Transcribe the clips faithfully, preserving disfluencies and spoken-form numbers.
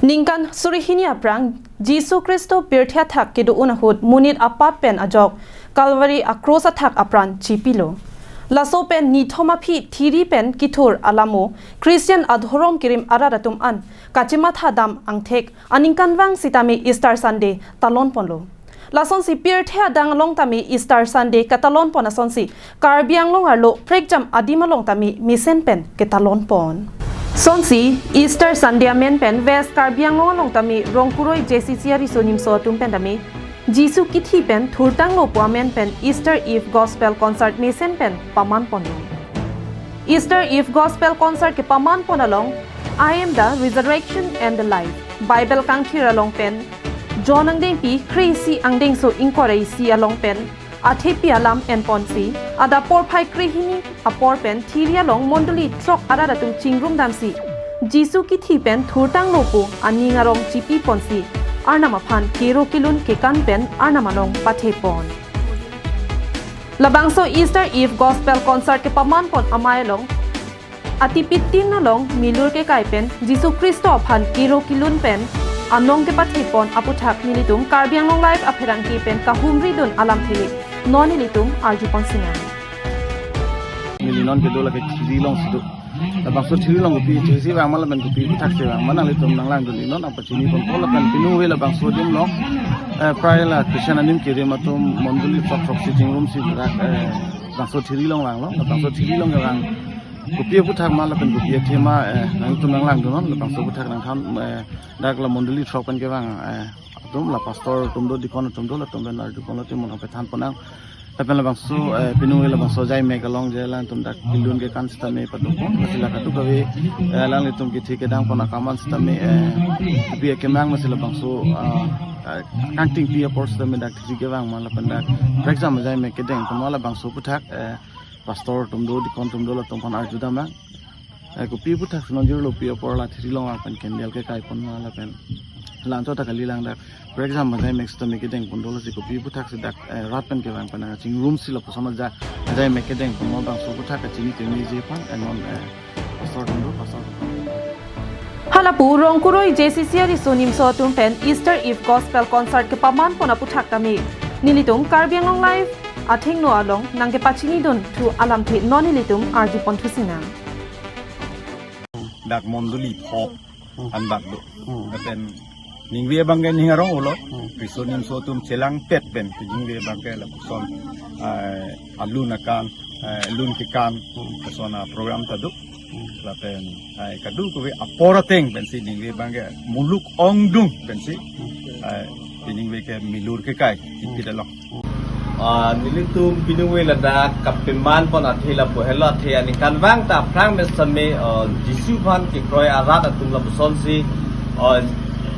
Ningkan suri hini aphrang Jisu Khristo pirthe athak kedo-un ahut monit apap pen ajok Calvary akros athak apran chipilo. Laso pen nithom aphi thiri pen kethur alamo Christian adhorom kerim arat atum an kachematha dam angthek aningkanvang sitame Easter Sunday talon ponlo. Lasonsi pirthe adang along tame Easter Sunday ketalon pon asonsi Karbi Anglong arlo prekjam adim along tame mesen pen ketalon pon. Sonsi Easter Sunday amen pen West Karbi Anglong along tame Rongkuroi J C C ariso nimso atum pen tame Jisu kithi pen thurtanglo pu amen pen Easter Eve Gospel Concert mesen pen paman ponlo. Easter Eve Gospel Concert kepaman pon along I am the resurrection and the life, Bible kangthir along pen John angdengpi kre-isi angdengso ingkoi ra isi along pen athepi alam en ponsi, adap porphai krehini apor pen thiri along mondoli throk arat atum chingrum damsi Jisu kithi pen thurtanglo pu aning arong chipi ponsi Arnam aphan kero kelun kekan pen Arnam along pathe pon. Labangso Easter Eve Gospel Concert kepaman pon amei along atipitin along milur kekai pen Jisu Khristo aphan kero kelun pen anong kepathe pon aputhak nelitum Karbi Anglong Live apherangke pen kahumri dun alamthe non nelitum arju pon sinang. Neli non kedo lake thiri alongsi do. Labangso thiri along kopi thiri si vang ma lapen kopi aputhak si vang ma nanglitum nanglang dun non apachini ponpo lapen pinu ave labangso adim along, eh, prai la Christian anim kerim atum mondoli throk throksi chingrumsi rak, eh, labangso thiri along vanglo, labangso thiri along kevang kopi aputhak ma lapen kopi athe ma, eh, nanglitum nanglang dun non, labangso aputhak nangthan, eh, dak la mondoli throk pen kevang, eh, atum la pastor atum do, deacon atum do, latum pen arju pon latum mon apethan pon nang. Lapen labangso, eh, pinu ave labangso ajai mek along je alangtum dak kelun kekan sitame pado pon, lasi la kadokave, eh, alanglitum kithi kedang pon akam an sitame, eh, kopi akemang masi labangso, ah, ah, kangtingpi apor sitame dak thiri kevang ma lapen dak prekjam ajai mek kedeng pon ma labangso aputhak, eh, pastor atum do, deacon atum do, latum aphan arju dam nang. Eh, kopi aputhak si non jirlo pi apor la thiri along vang pen candle kekai pon ma lapen la-anchot ta kali lang dak prekjam ajai mek sitame kedeng pon do, lasi kopi aputhak si dak, eh, rat pen kevang pen nang chingrumsi lapuson aja ajai mek kedeng pon ma bangso aputhak kachini tengne ji aphan, eh, non, eh, pastor atum do, pastor atum. Halapu Rongkuroi J C C ariso nimso atum pen Easter Eve Gospel Concert kepaman pon aputhak tame nelitum Karbi Anglong Live athengno along nangkepachini dun thu alamthe non nelitum arju pon thu sinang. Dak mondoli thok Hmm. andak do. Hmm. Lapen ningve abang ke ning arong ulo. Hmm. Riso nimso atum chelangpet pen ningve abang ke lapuson, eh, alun akan, eh, lun kekan, Hmm. lapuson aprogram ta do. Hmm. Lapen, eh, kadokave apor ateng pensi ningve abang ke muluk ongdung pensi, Hmm. eh, ningve ke milur kekai, Hmm. ipit along. Ah, nelitum pinu ave ladak kapeman pon athe lapu helo athe aningkanvang ta aphrang mesen tame, ah, Jisu aphan kekroi arat atum lapusonsi, ah,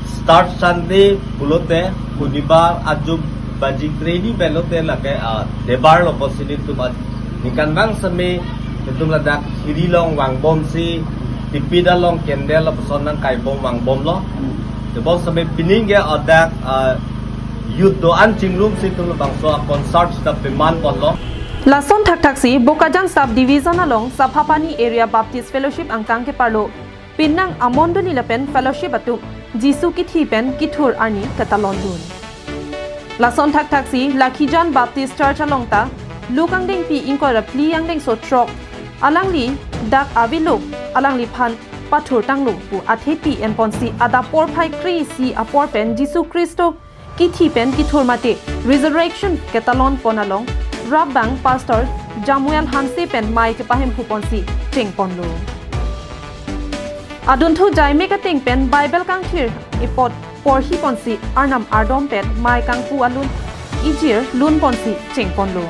Easter Sunday pulote Sonibar ajo baji krehini pen lote lake, ah, Debar lo pusi nelitum aningkanvang sitame nelitum ladak thiri along vangbomsi tipit along candle lapuson nangkaibom vangbomlo. Tebon sitame pining ke ladak, ah, youth do-an chingrumsi itum labangso a-concert sita peman ponlo. Lason thakthaksi Bokajan Sub Division along Saphapani Area Baptist Fellowship angkang keparlo penang amondoli lapen fellowship atum Jisu kithi pen kethur arni ketalon dun. Lason thakthaksi Lakhijan Baptist Church along ta Luke angdengpi ingkoi ra phli angdengso throk alangli dak avelo alangliphan pathurtanglo pu athepi enponsi adap porphai kre-isi apor pen Jisu Khristo kithi pen kethur mate resurrection ketalon pon along rapbang Pastor Jamuel Hanse pen mei kepahemphu ponsi chengponlo. Adunthu jaimek ateng pen Bible kangthir ipot porhi ponsi Arnam ardom pen mei kangpu alun ijir lun ponsi chengponlo.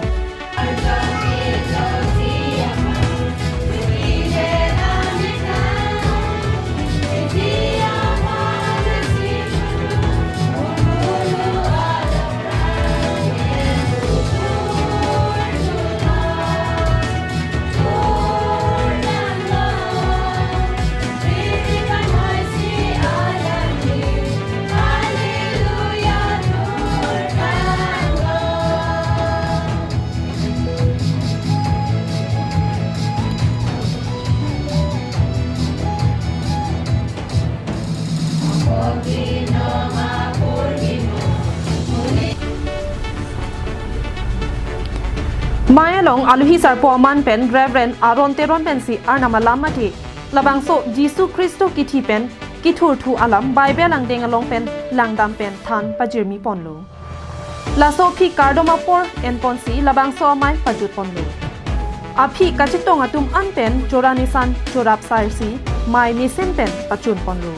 Mei along aluhi sarpo aman pen Reverend Aaron Teron pensi Arnam alam mati. Labangso Jisu Khristo kithi pen kithurthu alam Bible angdeng along pen langdam pen than pajirmi ponlo. Laso aphi kardom apor en ponsi labangso amei pajut ponlo. Aphi kachetong atum an pen chora nisan chorap sairsi mei mesen pen pachun ponlo.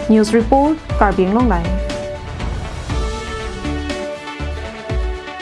News report, Karbi Anglong Live.